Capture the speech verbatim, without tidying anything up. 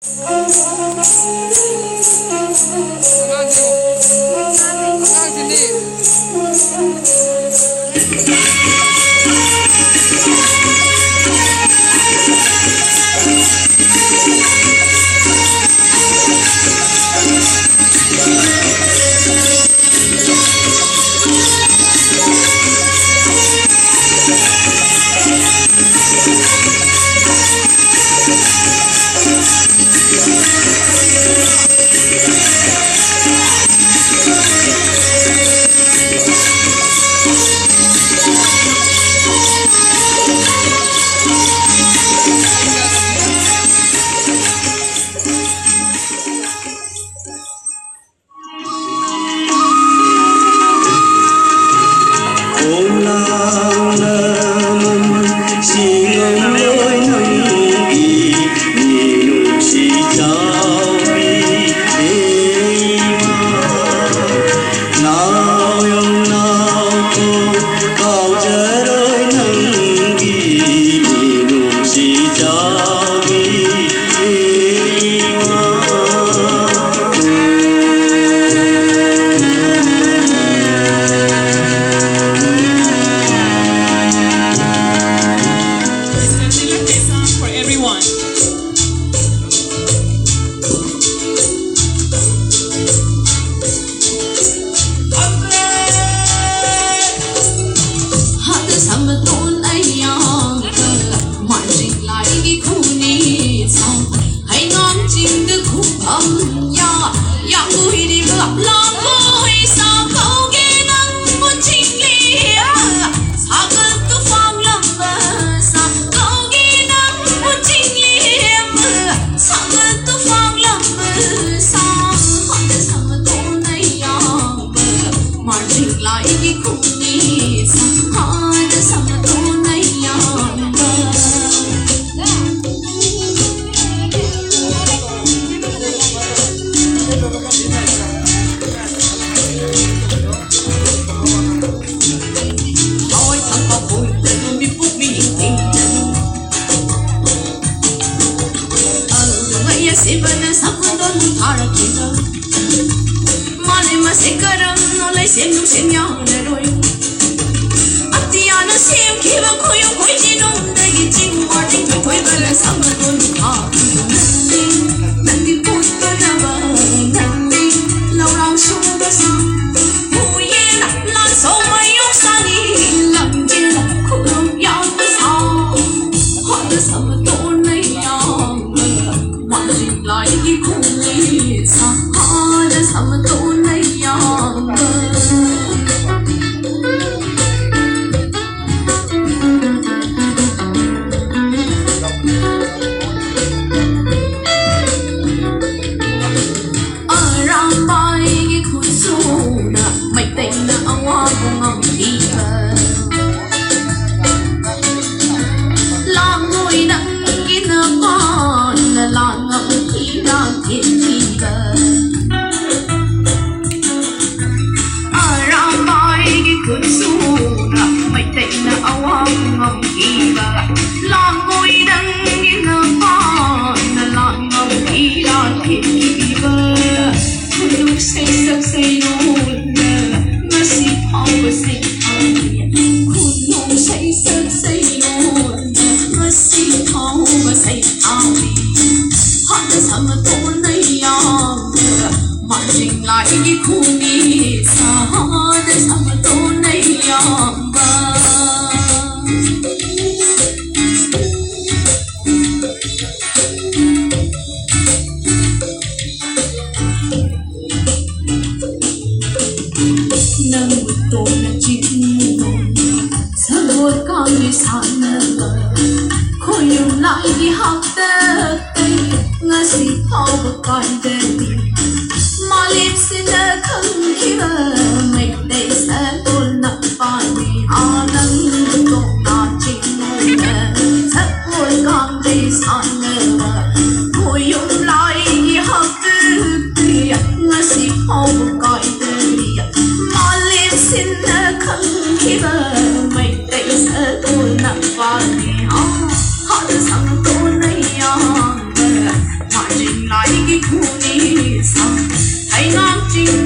ꯑꯉꯥꯡꯁꯤꯡ, ꯑꯉꯥꯡꯁꯤꯡꯗꯤ꯫ This is a song for everyone. ꯃꯩ ꯑꯁꯤꯕꯅ ꯁꯛꯄꯗꯣ ꯅꯨꯡꯊꯥꯔꯛꯈꯤꯕ꯫ ꯃꯥꯂꯦꯝ ꯑꯁꯤ ꯀꯔꯝꯅ ꯂꯩꯁꯦꯝ ꯅꯨꯡꯁꯦꯝ ꯌꯥꯎꯔꯔꯣꯏ꯫ ꯑꯇꯤꯌꯥꯅ ꯁꯦꯝꯈꯤꯕ ꯈꯣꯏꯌꯨꯝ ꯈꯣꯏꯖꯤꯅꯨꯡꯗꯒꯤ ꯆꯤꯡ ꯋꯥꯔꯤ ꯊꯣꯏꯊꯣꯏꯕꯅ ꯁꯛꯄꯗꯣ ꯅꯨꯡꯊꯥꯔꯛꯈꯤꯕ꯫ ꯅꯪꯗꯤ, ꯅꯪꯗꯤ ꯄꯨꯠꯄꯅꯕ, ꯅꯪꯗꯤ ꯂꯧꯔꯥꯡ ꯁꯨꯕꯁꯨ꯫ ꯎꯌꯦꯅ ꯂꯥꯟꯁꯧ ꯃꯌꯣꯛ ꯁꯥꯅꯤ, ꯂꯝꯖꯦꯜ ꯈꯨꯔꯨꯝ ꯌꯥꯎꯕ ꯁꯥ꯫ ꯍꯣꯠꯅ ꯁꯃꯇꯣꯟꯅ ꯌꯥꯎꯕ꯫ ꯃꯥꯡꯖꯤꯜ ꯂꯥꯏꯒꯤ ꯈꯣꯡꯂꯩ ꯁꯥꯗ ꯁꯃꯇꯣꯟꯅ ꯌꯥꯝꯕ꯫ ꯑꯔꯥꯝꯕꯥꯏꯒꯤ ꯈꯨꯠꯁꯨꯅ ꯃꯩꯇꯩꯅ ꯑꯋꯥꯕ ꯉꯝꯈꯤꯕ꯫ ꯂꯥꯡꯉꯣꯏ ꯅꯪꯒꯤ ꯅꯄꯥꯅ ꯂꯥꯡꯉꯝꯈꯤ ꯂꯥꯡꯈꯤꯕ꯫ ꯑꯔꯥꯝꯕꯥꯏꯒꯤ ꯈꯨꯠꯁꯨꯅ ꯃꯩꯇꯩꯅ ꯑꯋꯥꯕ ꯉꯝꯈꯤꯕ꯫ ꯂꯥꯡꯉꯣꯏ ꯅꯪꯒꯤ ꯅꯄꯥꯅ ꯂꯥꯡꯉꯝꯈꯤ ꯂꯥꯡꯈꯤꯕ꯫ ꯈꯨꯅꯨꯡ ꯁꯩꯁꯛ ꯁꯩꯔꯣꯜꯅ ꯉꯁꯤ ꯐꯥꯎꯕ ꯁꯩꯊꯥꯔꯤ꯫ ꯈꯨꯅꯨꯡ ꯁꯩꯁꯛ ꯁꯩꯔꯣꯜꯅ ꯉꯁꯤ ꯐꯥꯎꯕ ꯁꯩꯊꯥꯔꯤ꯫ ꯍꯥꯟꯅ ꯁꯃꯇꯣꯟꯅ ꯌꯥꯝꯕ, ꯃꯥꯡꯖꯤꯡ ꯂꯥꯏꯒꯤ ꯈꯨꯅꯤ ꯁꯥꯗ ꯁꯃꯇꯣꯟꯅ ꯌꯥꯝꯕ꯫ ꯅꯪꯕꯨ ꯇꯣꯟꯅ ꯆꯤꯡꯅ ꯁꯒꯣꯜ ꯀꯥꯡꯖꯩ ꯁꯥꯟꯅꯕ ꯈꯣꯏꯌꯨꯝ ꯂꯥꯏꯒꯤ ꯍꯥꯛꯇꯛꯇꯩ ꯉꯁꯤ ꯐꯥꯎꯕ ꯀꯥꯏꯗꯔꯤ꯫ ꯃꯥꯂꯦꯝꯁꯤꯅ ꯈꯪꯈꯤꯕ ꯃꯩꯇꯩ ꯁꯒꯣꯜ ꯅꯄꯥꯅꯤ꯫ ꯑꯥ ꯅꯪꯕꯨ ꯇꯣꯟꯅ ꯆꯤꯡꯅ ꯁꯒꯣꯜ ꯀꯥꯡꯖꯩ ꯁꯥꯟꯅꯕ ꯈꯣꯏꯌꯨꯝ ꯂꯥꯏꯒꯤ ꯍꯥꯛꯇꯛꯇꯩ ꯉꯁꯤ ꯐꯥꯎꯕ ꯀꯥꯏꯗꯔꯤ꯫ ꯃꯥꯂꯦꯝꯁꯤꯅ ꯈꯪꯈꯤꯕ ꯃꯩꯇꯩ ꯁꯒꯣꯜ ꯅꯄꯥꯅꯤ꯫ ꯑꯥ ꯍꯥꯟꯅ ꯁꯃꯇꯣꯟꯅ ꯌꯥꯝꯕ, ꯂꯥꯏꯒꯤ ꯈꯨꯅꯤ ꯁꯥ ꯍꯩꯉꯥꯡ ꯆꯤꯡ